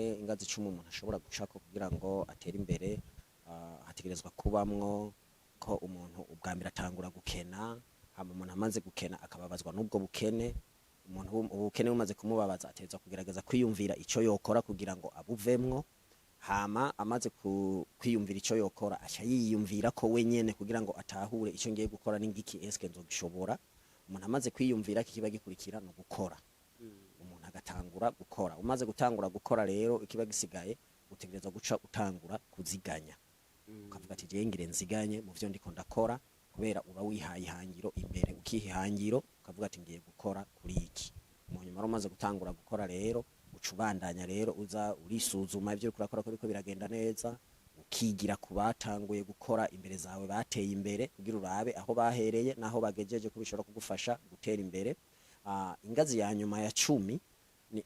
Ingazi 10 umuntu ashobora gucako kugira ngo atere imbere, hategerezwa kubamwo ko umuntu ubwa mbere atangura gukena. Hama umuntu amaze gukena akababazwa n'ubwo bukene. Umuntu ubukene bumaze kumubabaza, ategerezwa kugerageza kwiyumvira ico yokora kugira ngo abuvemwo. Hama amaze kwiyumvira ico yokora, aca yiyumvira ko wenyene kugira ngo atahure ico ngiye gukora n'ingiki, eske nzogishobora? Umuntu amaze kwiyumvira, kikiba gikurikira no gukora. Umuntu agatangura gukora. Umaze gutangura gukora rero, ikiba gisigaye utegerezwa guca utangura kuziganya, ukavuga ati: "Jewe ngire nziganye mu vyo ndiko ndakora," kubera uba wihaye ihangiro imbere, ukiha ihangiro ukavuga ati: "Ngiye gukora kuri iki." Mu nyuma rero, umaze gutangura gukora rero, uca ubandanya rero uza urisuzuma ivyo uriko urakora ko biriko biragenda neza, ukigira ku batanguye gukora imbere zawe bateye imbere, kugira urabe aho bahereye n'aho bagejeje, ko bishobora kugufasha gutera imbere. Ingazi ya nyuma ya 10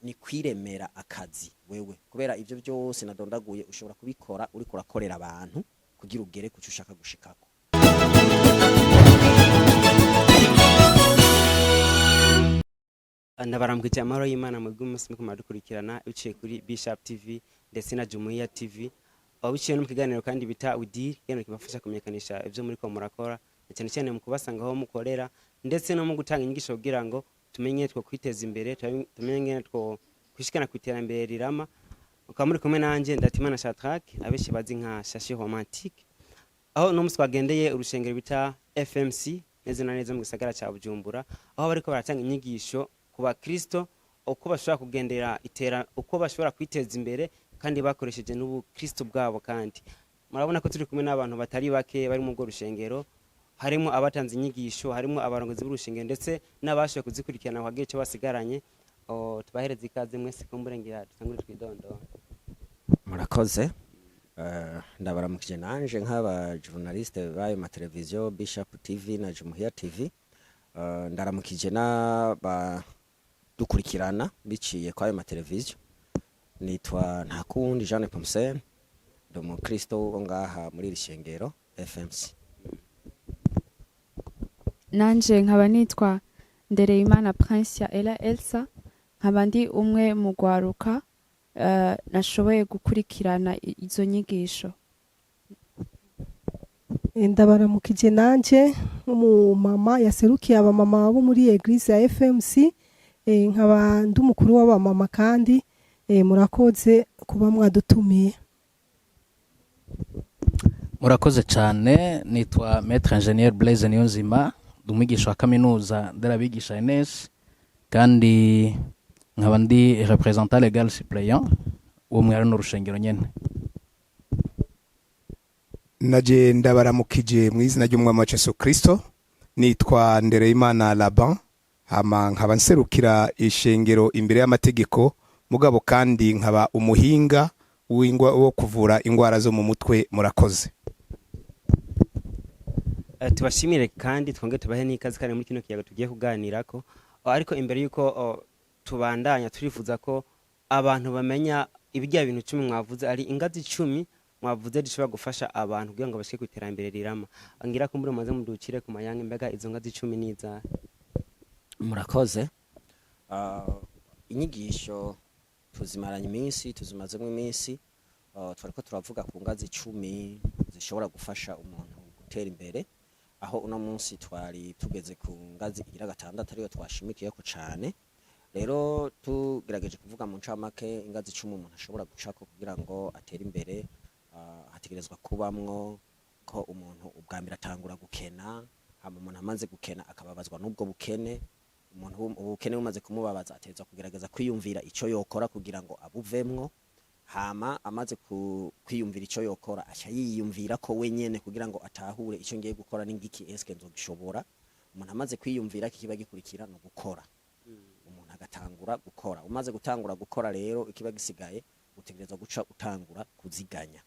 ni kwiremera akazi wewe, kubera ivyo byose nadondaguye ushobora kubikora uriko urakorera abantu kugira ugere kuco ushaka gushikako. Ndabaramukije, amahoro y'Imana mu bw'umunsi muriko muradukurikirana biciye kuri Bishop TV ndetse na Jumuiya TV, aho biciye no mu kiganiro kandi bita Udiri, ikiganiro kibafasha kumenyekanisha ivyo muriko murakora, na cyane cyane mu kubasanga aho mukorera ndetse no mu gutanga inyigisho kugira ngo tumenye two kwiteza imbere, tumenye ngene two kwishikana ku iterambere rirama. Ukaba muri kumwe nanje Ndatimana Shadrack, abenshi bazi nka Shashi Romantique, aho no musi twagendeye urushengero bita FMC neza na neza mu gisagara ca Bujumbura, aho bariko baratanga inyigisho ku bakristo uko bashobora kugendera itera, uko bashobora kwiteza imbere kandi bakoresheje n'ubukristo bwabo. Kandi murabona ko turi kumwe n'abantu batari bake bari mu bwo rushengero, harimo abatanze inyigisho, harimo abarongozi b'urushengero ndetse n'abashoboye kuzikurikirana bakagira icyo basigaranye. Tubahereze ikaze mwese. Kumbure ngira dutangure twidondora. Murakoze. Ndabaramukije nanje nk'aba journaliste b'ayo mateleviziyo Bishop TV na Jumuiya TV. Ndaramukije n'abadukurikirana biciye kw'ayo mateleviziyo. Nitwa Ntakundi Jeanne Pomsen, ndi umukristo wo ngaha muri iri shengero FMC. Nanje nkaba nitwa Ndereyimana Prince ya Ella Elsa, nkaba ndi umwe mu rwaruka nashoboye gukurikirana izo nyigisho. Ndabaramukije nanje nk'umumama yaserukiye abamama bo muri Eglise ya FMC, nkaba ndi umukuru w'abamama kandi murakoze kuba mwadutumiye. Murakoze cyane. Nitwa Maître Ingénieur Blaise Niyonzima, ndi umwigisha wa kaminuza nderabigisha ENS, kandi nkaba ndi représentant légal suppléant wo mwari n'urushengero nyene. Naje ndabaramukije mu izina ry'Umwami wacu Yesu Kristo. Nitwa Ndereyimana Laban, hama nkaba nserukira ishengero imbere y'amategeko, mugabo kandi nkaba umuhinga wo kuvura ingwara zo mu mutwe. Murakoze. Tubashimire kandi twonge tubahe n'ikaze kandi muri kino kiyago tugiye kuganirako. Ariko imbere yuko tubandanya, turifuza ko abantu bamenya ibijya bintu 10 mwavuze, ari ingazi 10 mwavuze zishobora gufasha abantu kugira ngo bashike ku iterambere rirama. Ngira ko muri mumaze muducire ku mayange, mbega izo ngazi 10 niza? Murakoze. Inyigisho tuzimaranye iminsi, tuzimazemo iminsi. Twariko turavuga ku ngazi 10 zishobora gufasha umuntu gutera imbere, aho uno munsi twari tugeze ku ngazi igira gatandatu, ariyo twashimikiyeko cane. Rero tugerageje kuvuga mu ncamake ingazi 10 umuntu ashobora gucako kugira ngo atere imbere, hategerezwa kubamwo ko umuntu ubwa mbere atangura gukena. Hama umuntu amaze gukena akababazwa n'ubwo bukene. Umuntu ubukene bumaze kumubabaza, ategerezwa kugerageza kwiyumvira ico yokora kugira ngo abuvemwo. Hama amaze kwiyumvira ico yokora, aca yiyumvira ko wenyene kugira ngo atahure ico ngiye gukora n'ingiki, eske nzogishobora? Umuntu amaze kwiyumvira, kikiba gikurikira no gukora. Umuntu agatangura gukora. Umaze gutangura gukora rero, ikiba gisigaye utegerezwa guca utangura kuziganya,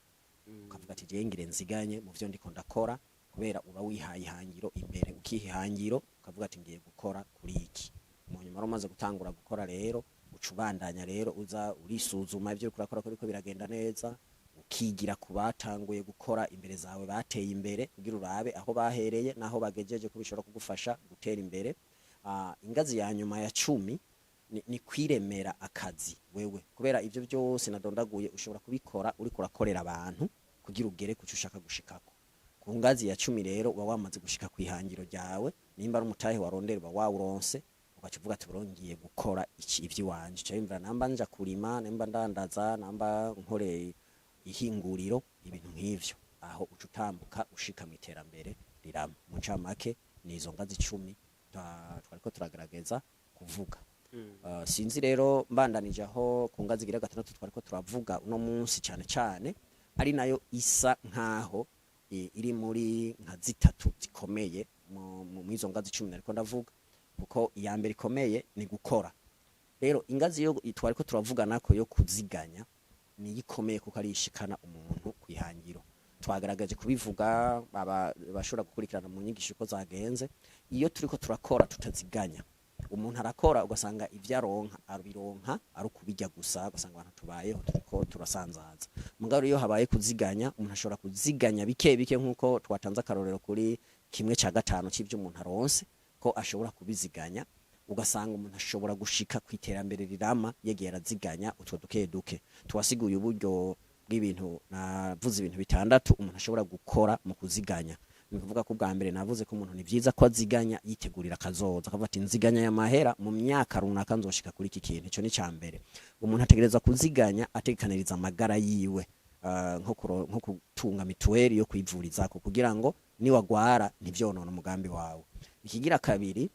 ukavuga ati: "Jewe ngire nziganye mu vyo ndiko ndakora," kubera uba wihaye ihangiro imbere, ukiha ihangiro ukavuga ati: "Ngiye gukora kuri iki." Mu nyuma rero, umaze gutangura gukora rero, uca ubandanya rero uza urisuzuma ivyo uriko urakora ko biriko biragenda neza, ukigira ku batanguye gukora imbere zawe bateye imbere, kugira urabe aho bahereye n'aho bagejeje, ko bishobora kugufasha gutera imbere. Ingazi ya nyuma ya 10 ni kwiremera akazi wewe, kubera ivyo byose nadondaguye ushobora kubikora uriko urakorera abantu kugira ugere kuco ushaka gushikako. Ku ngazi ya 10 rero uba wamaze gushika kwihangiro ryawe. Nimba ari umutahe warondera, uba wawuronse, ugaca uvuga ati: "Ngiye gukora iki ivy'iwanje." Ca wiyumvira namba nja kurima, namba ndandaza, namba nkore ihinguriro, ibintu nk'ivyo. Aho uca utambuka ushika mu iterambere rirama. Mu ncamake ni izo ngazi 10 twariko turagerageza kuvuga. Sinzi rero, mbandanije aho ku ngazi igira gatandatu twariko turavuga uno munsi cyane cyane, ari nayo isa nkaho iri muri nka zitatu zikomeye mu izo ngazi 10 nariko ndavuga, kuko iya mbere ikomeye ni gukora. Rero ingazi yo twariko turavuga nako yo kuziganya niyo ikomeye, kuko ari ishikana umuntu kwihangiro. Twagaragaje kubivuga, aba bashobora gukurikirana mu nyigisho uko zagenze. Iyo turiko turakora tutaziganya, umuntu arakora ugasanga ivyo aronka abironka ari ukubirya gusa, ugasanga abantu tubayeho turiko turasanzaza. Mugabo iyo habaye kuziganya, umuntu ashobora kuziganya bike bike, nkuko twatanze akarorero kuri 1/5 c'ivyo umuntu aronse ko ashobora kubiziganya, ugasanga umuntu ashobora gushika ku iterambere rirama yagiye araziganya utwo duke duke. Twasiguye uburyo bw'ibintu, navuze ibintu bitandatu umuntu ashobora gukora mu kuziganya. Ni ukuvuga ko ubwa mbere navuze ko umuntu ni byiza ko aziganya yitegurira akazoza, akavuga ati: "Nziganya aya mahera, mu myaka runaka nzoshika kuri iki kintu." Ico ni ca mbere. Umuntu ategereza kuziganya ategekaniriza amagara yiwe, nko gutunga mituweli yo kwivurizako kugira ngo niwagwara ntivyonone umugambi wawe. Ikigira kabiri,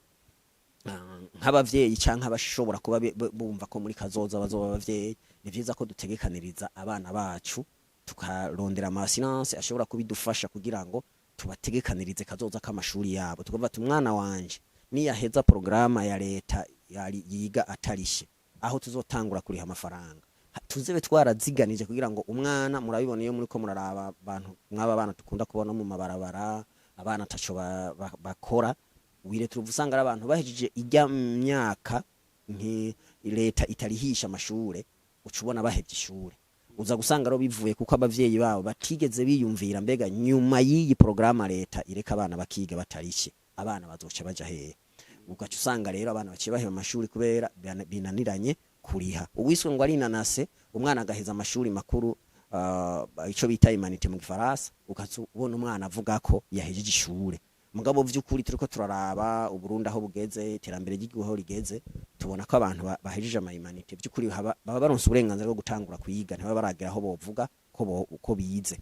nk'abavyeyi canke abashobora kuba bumva ko muri kazoza bazoba abavyeyi, ni vyiza ko dutegekaniriza abana bacu, tukarondera ama assurance ashobora kubidufasha kugira ngo tubategekanirize kazoza k'amashuri yabo. Tukavuga ati: "Umwana wanje niyaheza porogaramu ya leta yari yiga atarishe, aho tuzotangura kuriha amafaranga, tuzebe twaraziganije kugira ngo umwana." Murabibona iyo muriko muraraba abantu mw'aba bana dukunda kubona mu mabarabara, abana ataco bakora, wire turuva usanga ari abantu bahejeje ijya myaka nki leta itarihisha amashure, uca ubona bahevye ishure. Uza gusanga rero bivuye kuko abavyeyi babo batigeze biyumvira: mbega nyuma y'iyi porogaramu leta ireka abana bakiga batarishe, abana bazoca baja hehe? Ugaca usanga rero abana baciye baheba amashuri kubera binaniranye kuriha. Uwiswe ngo ari inanase, umwana agaheza amashuri makuru, ico bita humanités mu gifaransa, ukaza ubona umwana avuga ko yahejeje ishure. Mugabo vy'ukuri turiko turaraba Uburundi aho bugeze, iterambere ry'igihugu aho rigeze, tubona ko abantu bahejeje ama humanités vy'ukuri baba baronse uburenganzira bwo gutangura kwiga, ntibaba baragera aho bovuga ko bize.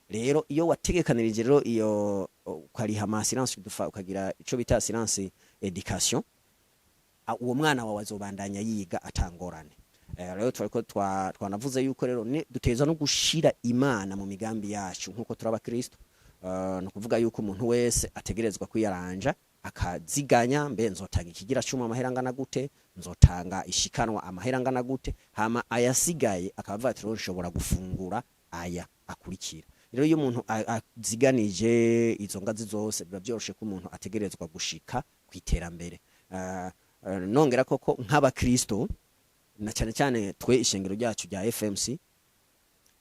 Rero iyo wategekanirije rero iyo ukariha ama assurance, ukagira ico bita assurance education, uwo mwana wawe azobandanya yiga atangorane. Rero twariko twanavuze yuko rero duteza no gushira Imana mu migambi yacu nkuko turi abakristo. No kuvuga yuko umuntu wese ategerezwa kwiyaranja akaziganya: mbe nzotanga ikigira cumi amahera angana gute, nzotanga ishikanwa amahera angana gute? Hama ayasigaye akavuga ati: "Rero nshobora gufungura aya akurikira." Rero iyo umuntu aziganije izo ngazi zose, biba byoroshe ko umuntu ategerezwa gushika ku iterambere. Nongera koko nk'abakristo, na cyane cyane twe ishengero ryacu rya FMC,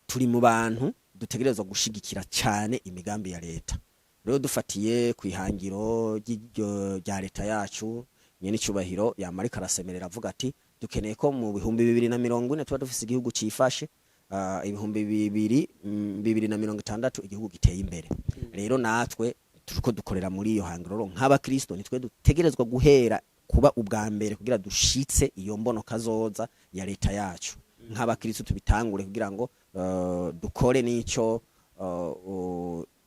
turi mu bantu dutegerezwa gushigikira cyane imigambi ya leta. Rero dufatiye ku ihangiro rya leta yacu, nyene icubahiro yamarika arasemerera avuga ati: "Dukeneye ko mu 2040 tuba dufise igihugu cifashe, ibihumbi bibiri 2060 igihugu giteye imbere." Rero natwe turiko dukorera muri iyo hangiro. Rero nk'abakristo nitwe dutegerezwa guhera kuba ubwa mbere kugira dushitse iyo mbono kazoza ya leta yacu. Nk'abakristo tubitangure kugira ngo dukore n'ico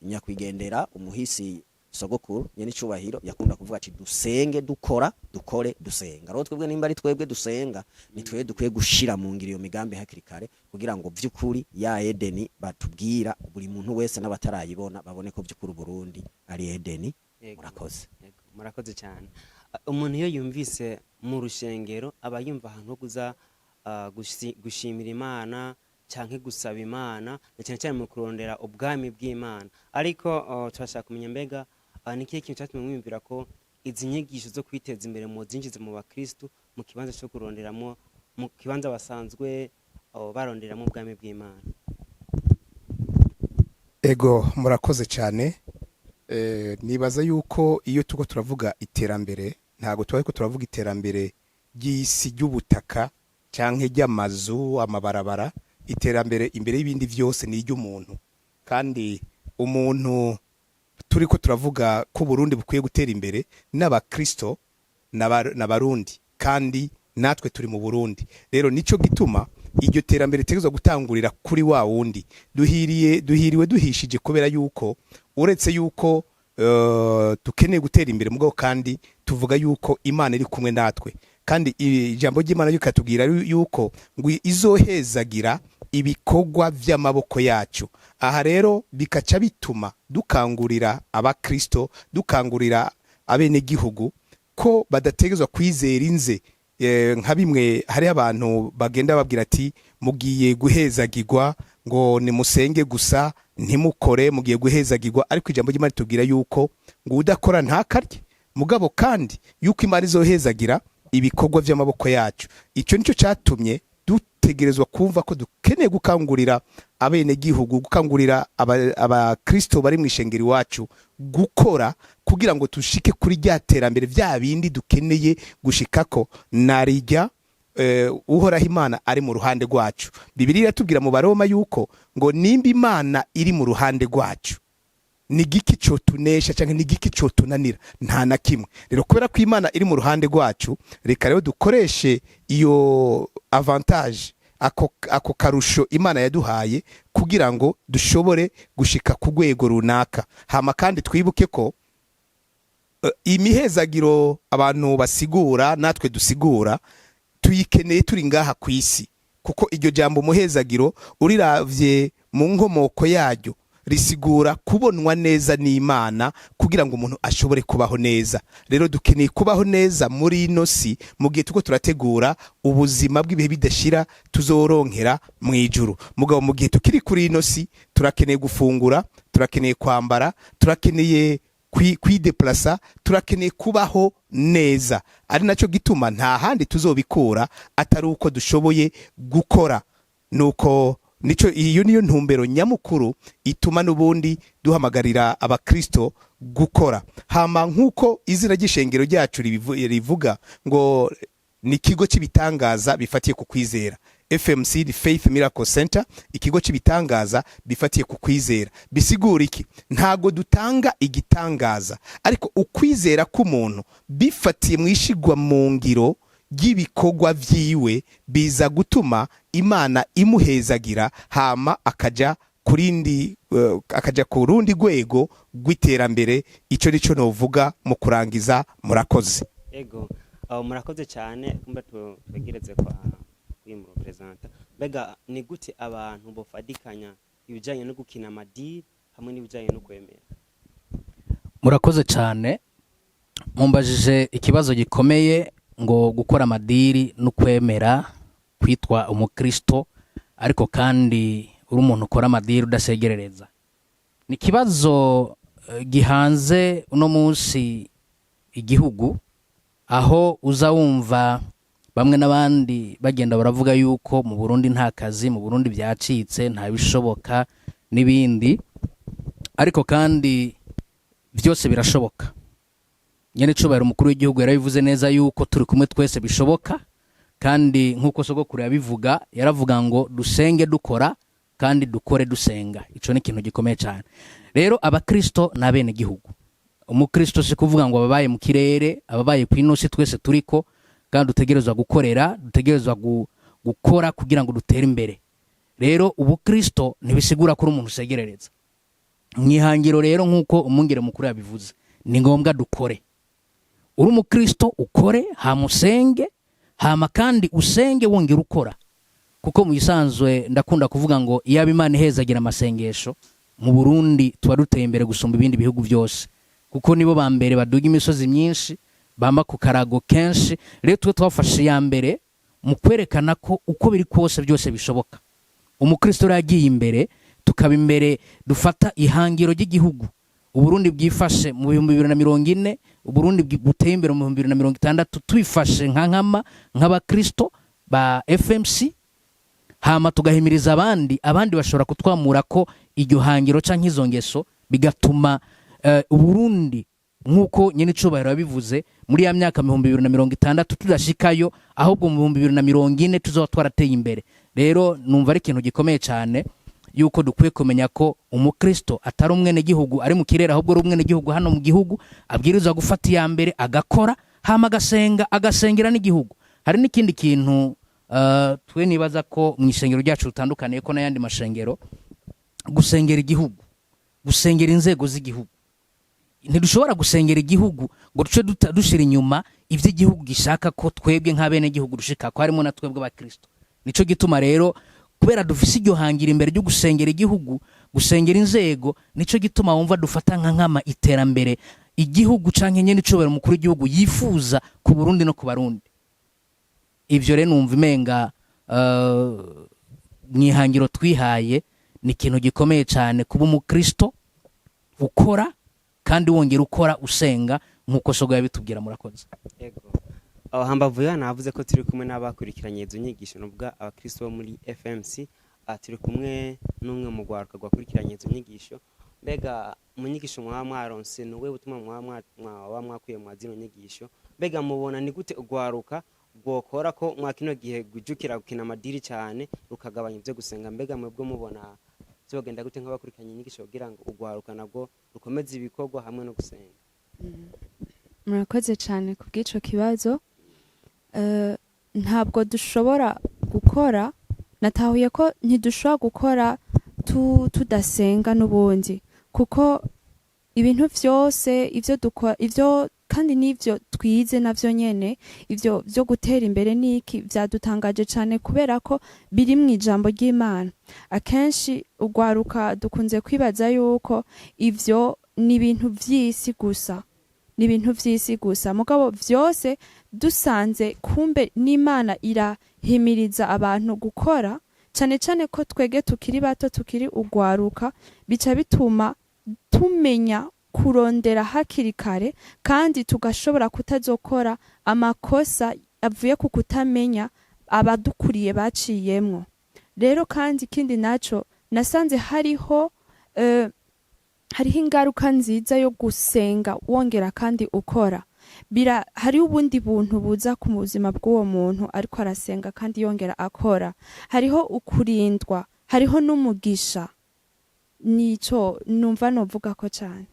nyakwigendera umuhisi sogokuru nyene icubahiro yakunda kuvuga ati: "Dusenge dukora, dukore dusenga." Rero twebwe nimba ari twebwe dusenga, ni twebwe dukwiye gushira mu ngiro iyo migambi hakiri kare, kugira ngo vy'ukuri ya Edeni batubwira, buri muntu wese n'abatarayibona babone ko vy'ukuri Burundi ari Edeni. Yego. Murakoze. Yego, murakoze cyane. Umuntu iyo yumvise mu rushengero aba yumva ahantu ho kuza gushimira Imana canke gusaba Imana, na cyane cyane mu kurondera ubwami bw'Imana. Ariko turashaka kumenya mbega ni ikihe kintu cyatumye mwiyumvira ko izi nyigisho zo kwiteza imbere muzinjize mu bakristu mu kibanza cyo kuronderamo, mu kibanza basanzwe baronderamo ubwami bw'Imana? Ego, murakoze cyane. Nibaza yuko iyo tuko turavuga iterambere, ntabwo tuba ariko turavuga iterambere. ry'isi, ry'ubutaka canke ry'amazu, amabarabara. Iterambere imbere y'ibindi vyose ni iry'umuntu. Kandi umuntu turiko turavuga ko Burundi bukwiye gutera imbere n'abakristo n'abarundi, kandi natwe turi mu Burundi. Rero nico gituma iryo terambere ritegerezwa gutangurira kuri wa wundi. Duhiriye, duhiriwe, duhishije, kubera yuko uretse yuko dukeneye gutera imbere, mugabo kandi tuvuga yuko Imana iri kumwe natwe. Kandi ijambo ry'Imana rikatubwira yuko ngo izohezagira ibikorwa vy'amaboko yacu. Aha rero bikaca bituma dukangurira abakristo, dukangurira abenegihugu ko badategerezwa kwizera inze nka bimwe hariho abantu bagenda babwira ati: "Mugiye guhezagirwa, ngo nimusenge gusa ntimukore, mugiye guhezagirwa." Ariko ijambo ry'Imana ritubwira yuko ngo udakora ntakarye, mugabo kandi yuko Imana izohezagira ibikorwa vy'amaboko yacu. Icyo nicyo cyatumye dutegerezwa kumva ko dukeneye gukangurira abenegihugu, gukangurira abakristo bari mu ishengero iwacu gukora, kugira ngo tushike kuri rya terambere, vya bindi dukeneye gushikako narijya Uhoraho Imana ari mu ruhande rwacu. Bibiliya iratubwira mu Baroma yuko ngo nimba Imana iri mu ruhande rwacu, ni giki cotunesha canke ni giki cotunanira? Nta na kimwe. Rero kubera ko Imana iri mu ruhande rwacu, reka rero dukoreshe iyo avantage, ako karusho Imana yaduhaye, kugira ngo dushobore gushika ku rwego runaka. Hama kandi twibuke ko imihezagiro abantu basigura, natwe dusigura, tuyikeneye turi ngaha ku isi, kuko iryo jambo umuhezagiro uriravye mu nkomoko yaryo risigura kubonwa neza n'Imana, kugira ngo umuntu ashobore kubaho neza. Rero dukeneye kubaho neza muri ino si mu gihe turiko turategura ubuzima bw'ibihe bidashira tuzoronkera mu ijuru. Mugabo mu gihe tukiri kuri ino si, turakeneye gufungura, turakeneye kwambara, turakeneye kwideplasa, turakeneye kubaho neza. Ari nacyo gituma nta handi tuzobikura atari uko dushoboye gukora. Nuko nico, iyo niyo ntumbero nyamukuru ituma n'ubundi duhamagarira abakristo gukora. Hama nk'uko izina ry'ishengero ryacu rivuga ngo ni ikigo cy'ibitangaza bifatiye ku kwizera, FMC, the Faith Miracle Center, ikigo cy'ibitangaza bifatiye ku kwizera. Bisigura iki? Ntago dutanga igitangaza, ariko ukwizera k'umuntu bifatiye mu ishigwa mu ngiro ry'ibikorwa vyiwe biza gutuma Imana imuhezagira, hama akaja ku rundi rwego rw'iterambere. Ico nico novuga mu kurangiza. Murakoze. Ego, aho murakoze cyane. Kumba twegereze kwa uyu mu representa. Mbega ni gute abantu bofadikanya ibijanye no gukina amadiri hamwe n'ibijanye no kwemera? Murakoze cyane. Mumbajije ikibazo gikomeye, ngo gukora amadiri no kwemera kwitwa umukristo, ariko kandi uri umuntu ukora amadiri udasegerereza. Ni ikibazo gihanze uno munsi igihugu, aho uza wumva bamwe n'abandi bagenda baravuga yuko mu Burundi nta kazi, mu Burundi byacitse, nta bishoboka n'ibindi. Ariko kandi byose birashoboka. Nyene cubahiro umukuru w'igihugu yarabivuze neza yuko turi kumwe twese bishoboka. Kandi nk'uko sogokuru yabivuga, yaravuga ngo dusenge dukora kandi dukore dusenga. Ico ni ikintu gikomeye cyane. Rero abakristo ni abenegihugu. Umukristo si kuvuga ngo ababaye mu kirere, ababaye ku ino si twese turiko, kandi dutegerezwa gukorera, dutegerezwa gukora kugira ngo dutere imbere. Rero ubukristo ntibisigura ko uri umuntu usegerereza. Mwihangiro rero, nk'uko umwungere mukuru yabivuze, ni ngombwa dukore. Uri umukristo ukore, hama usenge, hama kandi usenge wongera ukora. Kuko mu bisanzwe ndakunda kuvuga ngo iyaba Imana ihezagira amasengesho mu Burundi, tuba duteye imbere gusumba ibindi bihugu byose, kuko nibo ba mbere baduga imisozi myinshi, bama ku karago kenshi. Rero twe twafashe iya mbere mu kwerekana ko uko biri kose byose bishoboka. Umukristo rero yagiye imbere, tukaba imbere, dufata ihangiro ry'igihugu, Uburundi bwifashe mu 2040, Uburundi buteye imbere mu 2060, tubifashe nka nkama nk'abakristo ba FMC, hama tugahimiriza abandi. Abandi bashobora kutwamura ko iryo hangiro canke izo ngeso, bigatuma Uburundi Nk'uko nyine icubahiro yabivuze, muri ya myaka 2060 tudashikayo, ahubwo mu 2040 tuzoba twarateye imbere. Rero numva ari ikintu gikomeye cyane yuko dukwiye kumenya ko umukristo atari umwenegihugu ari mu kirere, ahubwo ari umwenegihugu hano mu gihugu, abwirizwa gufata iya mbere agakora, hama agasenga, agasengera n'igihugu. Hari n'ikindi kintu twe nibaza ko mu ishengero ryacu rutandukaniye ko n'ayandi mashengero: gusengera igihugu, gusengera inzego z'igihugu. Ntidushobora gusengera igihugu ngo duce dushira inyuma ibyo igihugu gishaka ko twebwe nk'abenegihugu dushika ko, harimo na twebwe abakristo. Nico gituma rero, kubera dufise iryo hangira imbere ryo gusengera igihugu, gusengera inzego, nico gituma wumva dufata nka nkama iterambere igihugu canke nyene icubahiro umukuru w'igihugu yifuza ku Burundi no ku Barundi. Ivyo rero numva imenga mwihangiro twihaye ni ikintu gikomeye cyane, kuba umukristo ukora kandi wongera ukora usenga, nk'uko sogo yabitubwira. Murakoze. Ego, aho hambavu ya navuze ko turi kumwe n'abakurikiranye izo nyigisho, nubwo abakristo bo muri FMC. Turi kumwe n'umwe mu rwaruka rwakurikiranye izo nyigisho. Mbega mu nyigisho mwaba mwaronse, ni ubuhe butumwa mwaba mwakuye mwa zino nyigisho? Mbega mubona ni gute urwaruka rwokora ko mwa kino gihe gujukira gukina amadiri cyane, rukagabanya ibyo gusenga? Mbega mwebwe mubona byogenda gute nk'abakurikiranye inyigisho kugira ngo urwaruka nabwo rukomeze ibikorwa hamwe no gusenga? Murakoze cyane ku bw'icyo kibazo. Ntabwo dushobora gukora, natahuye ko ntidushobora gukora tudasenga n'ubundi, kuko ibintu vyose ivyo dukora, ivyo kandi n'ivyo twize navyo nyene, ivyo vyo gutera imbere n'iki, vyadutangaje cane kubera ko biri mu ijambo ry'Imana. Akenshi urwaruka dukunze kwibaza yuko ivyo ni ibintu vy'isi gusa, ni ibintu vy'isi gusa, mugabo vyose dusanze kumbe n'Imana irahimiriza abantu gukora, cane cane ko twege tukiri bato, tukiri urwaruka, bica bituma tumenya kurondera hakiri kare kandi tugashobora kutazokora amakosa avuye ku kutamenya abadukuriye baciyemwo. Rero kandi ikindi naco nasanze hariho ingaruka nziza yo gusenga wongera kandi ukora. Bira hariho ubundi buntu buza ku buzima bw'uwo muntu ariko arasenga kandi yongera akora. Hariho ukurindwa, hariho n'umugisha. Nico numva novuga ko cyane.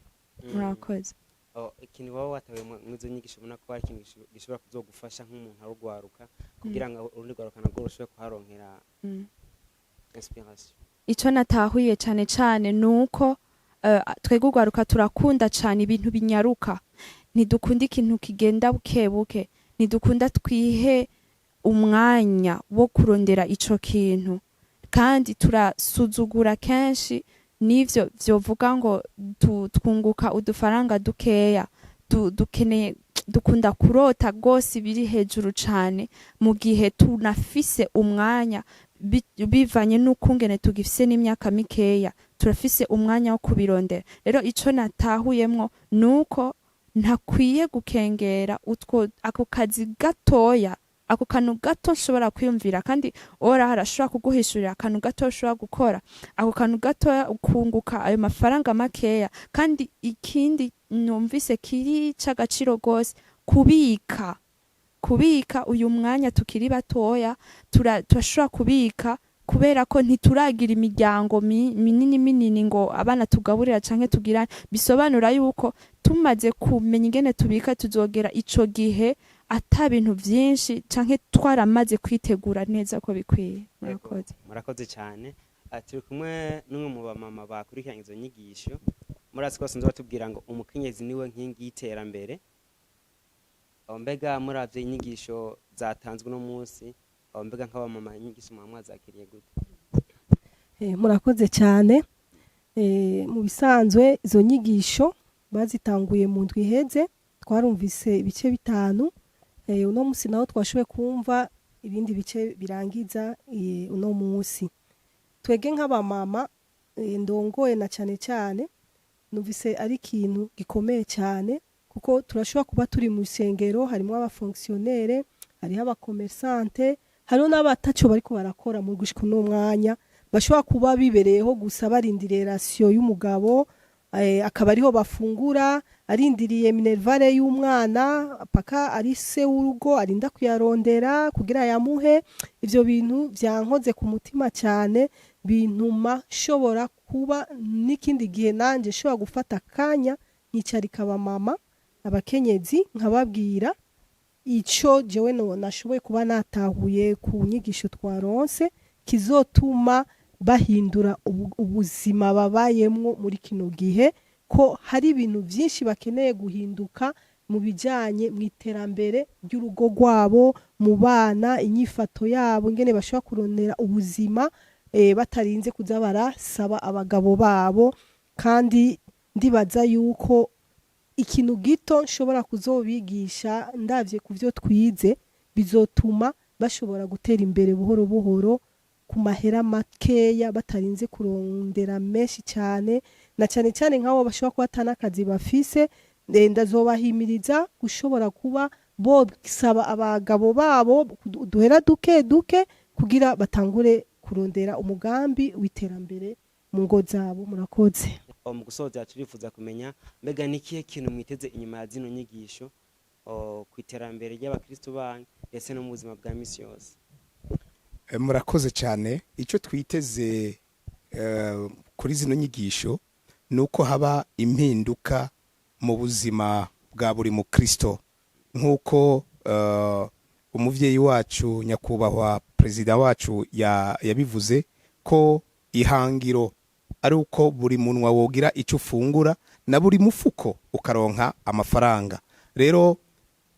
Murakoze. Oh, ikintu waba watawe mw'izo nyigisho ubona ko ari ikintu gishobora kuzogufasha nk'umuntu arugwaruka, kugira ngo urundi rwaruka narwo rushobore kuharonkera inspiration? Ico natahuye cane cane nuko twebwe urwaruka turakunda cane ibintu binyaruka, ntidukunda ikintu kigenda buke buke, ntidukunda twihe umwanya wo kurondera ico kintu, kandi turasuzugura kenshi n'ivyo vyovuga ngo twunguka udufaranga dukeya. Dukeneye, dukunda kurota rwose ibiri hejuru cane mu gihe tunafise umwanya, bivanye n'ukungene tugifise n'imyaka mikeya, turafise umwanya wo kubirondera. Rero ico natahuyemwo nuko ntakwiye gukengera utwo ako kazi gatoya, ako kantu gato nshobora kwiyumvira, kandi ora harashobora kuguhishurira akantu gato ushobora gukora, ako kantu gatoya ukunguka ayo mafaranga makeya. Kandi ikindi numvise kiri c'agaciro gose, kubika uyu mwanya tukiri batoya. Turashobora kubika kubera ko ntituragira imiryango minini minini ngo abana tugaburira canke tugira. Bisobanura yuko tumaze kumenya ingene tubika, tuzogera ico gihe ata bintu vyinshi canke twaramaze kwitegura neza ko bikwiye. Murakoze. Murakoze cyane. Turi kumwe n'umwe mu bamama bakurikiranye izo nyigisho. Murazi ko basanzwe batubwira ngo umukenyezi niwe nkingi y'iterambere. Aho mbega muravye inyigisho zatanzwe uno munsi, aho mbega nk'abamama inyigisho mwaba mwazakiriye gute? Murakoze cyane. Mu bisanzwe izo nyigisho bazitanguye mu ndwi iheze, twarumvise ibice bitanu. Uno munsi naho twashoboye kumva ibindi bice birangiza uno munsi. Twege nk'abamama ndongoye na cyane cyane, numvise ari ikintu gikomeye cyane, kuko turashobora kuba turi mu rusengero, harimo abafonctionnaire, hariho abacommerçante, hariho n'abataco bariko barakora mu gushika uno mwanya, bashobora kuba bibereyeho gusa barindiriye ration y'umugabo, akaba ariho bafungura, Arindiriye minerval y'umwana paka ari se w'urugo arinda kuyarondera kugira yamuhe. Ivyo bintu vyankoze ku mutima cyane, bintuma nshobora kuba n'ikindi gihe nanje nshobora gufata akanya nkicarika abamama, abakenyezi, nkababwira ico jewe no nashoboye kuba natahuye ku nyigisho twaronse, kizotuma bahindura ubuzima babayemwo muri kino gihe, ko hari ibintu byinshi bakeneye guhinduka mu bijanye mu iterambere ry'urugo rwabo, mu bana, inyifato yabo, ingene bashobora kurondera ubuzima batarinze kuza barasaba abagabo babo. Kandi ndibaza yuko ikintu gito nshobora kuzobigisha ndavye ku byo twize bizotuma bashobora gutera imbere buhoro buhoro ku mahera makeya, batarinze kurondera menshi cyane, na cyane cyane nk'abo bashobora kuba ata n'akazi bafise. Ndazobahimiriza gushobora kuba bosaba abagabo babo uduhera duke duke kugira batangure kurondera umugambi w'iterambere mu ngo zabo. Murakoze. Mu gusoza turifuza kumenya, mbega ni ikihe kintu mwiteze inyuma ya zino nyigisho ku iterambere ry'abakristo banyu ndetse no mu buzima bwa misi yose? Murakoze cyane. Icyo twiteze kuri zino nyigisho ni uko haba impinduka mu buzima bwa buri mukristo, nk'uko umuvyeyi wacu, nyakubahwa perezida wacu, yabivuze ko ihangiro ari uko buri munwa wogira icyo ufungura na buri mufuko ukaronka amafaranga. Rero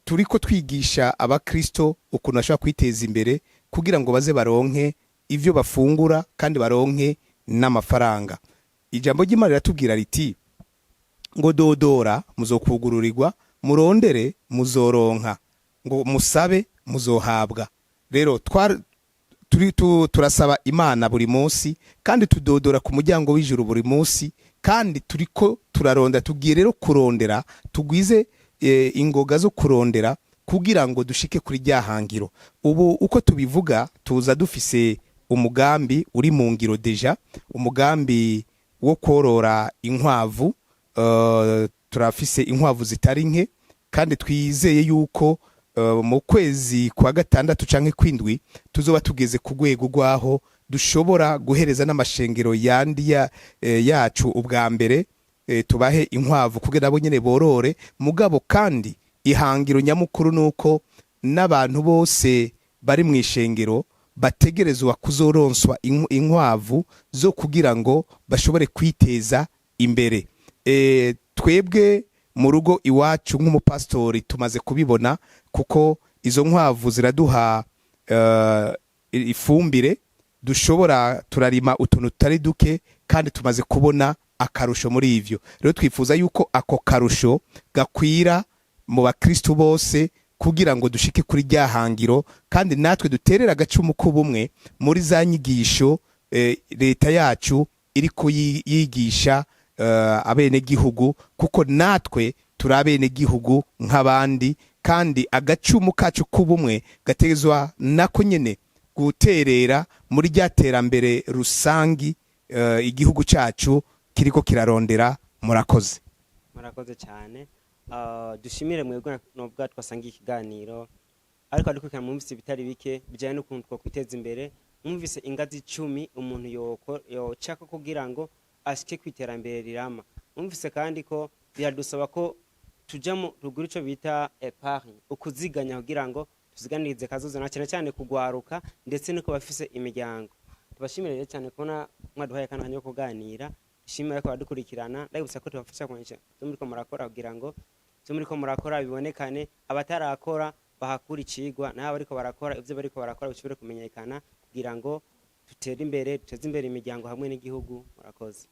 turiko twigisha abakristo ukuntu bashobora kwiteza imbere kugira ngo baze baronke ivyo bafungura kandi baronke n'amafaranga. Ijambo ry'Imana riratubwira riti ngo: "Dodora muzokugururirwa, murondere muzoronka, ngo musabe muzohabwa." Rero turasaba Imana buri munsi, kandi tudodora ku muryango w'ijuru buri munsi, kandi turiko turaronda. Tugiye rero kurondera, tugwize ingoga zo kurondera kugira ngo dushike kuri rya hangiro. Ubu uko tubivuga, tuza dufise umugambi uri mu ngiro déjà, umugambi wo korora inkwavu. Turafise inkwavu zitari nke, kandi twizeye yuko mu kwezi kwa gatandatu canke kwindwi tuzoba tugeze ku rwego rwaho dushobora guhereza n'amashengero yandi yacu ubwa mbere, tubahe inkwavu kugira nabo nyene borore. Mugabo kandi ihangiro nyamukuru nuko n'abantu bose bari mu ishengero bategerezwa kuzoronswa inkwavu zo kugira ngo bashobore kwiteza imbere. Twebwe mu rugo iwacu nk'umupastori tumaze kubibona, kuko izo nkwavu ziraduha ifumbire dushobora turarima utuntu tutari duke, kandi tumaze kubona akarusho muri ivyo. Rero twifuza yuko ako karusho gakwira mu bakristu bose kugira ngo dushike kuri rya hangiro, kandi natwe duterera agacumu k'ubumwe muri za nyigisho leta yacu iriko yigisha abenegihugu, kuko natwe turi abenegihugu nk'abandi, kandi agacumu kacu k'ubumwe gategezwa nako nyene guterera muri rya terambere rusangi igihugu cacu kiriko kirarondera. Murakoze. Murakoze cyane. Dushimire mwebwe nubwo twasangiye ikiganiro, ariko ariko mwumvise ibitari bike bijyanye n'ukuntu twakwiteza imbere. Mwumvise ingazi 10 umuntu yocako kugira ngo ashike ku iterambere rirama. Mwumvise kandi ko biradusaba ko tuja mu ruguru, ico bita épargne, ukuziganya, kugira ngo tuziganirize kazoza, na cyane cyane kugwaruka ndetse no kubafise imiryango. Tubashimire rero cyane kubona mwaduhaye akanya ko kuganira. Dushimire ko badukurikirana. Ndabibutsa ko tubafasha kumenyesha ibyo muriko murakora, kugira ngo ibyo muriko murakora bibonekane, abatarakora bahakura icigwa, n'abo bariko barakora ivyo bariko barakora bishobore kumenyekana, kugira ngo dutere imbere, duteze imbere imiryango hamwe n'igihugu. Murakoze.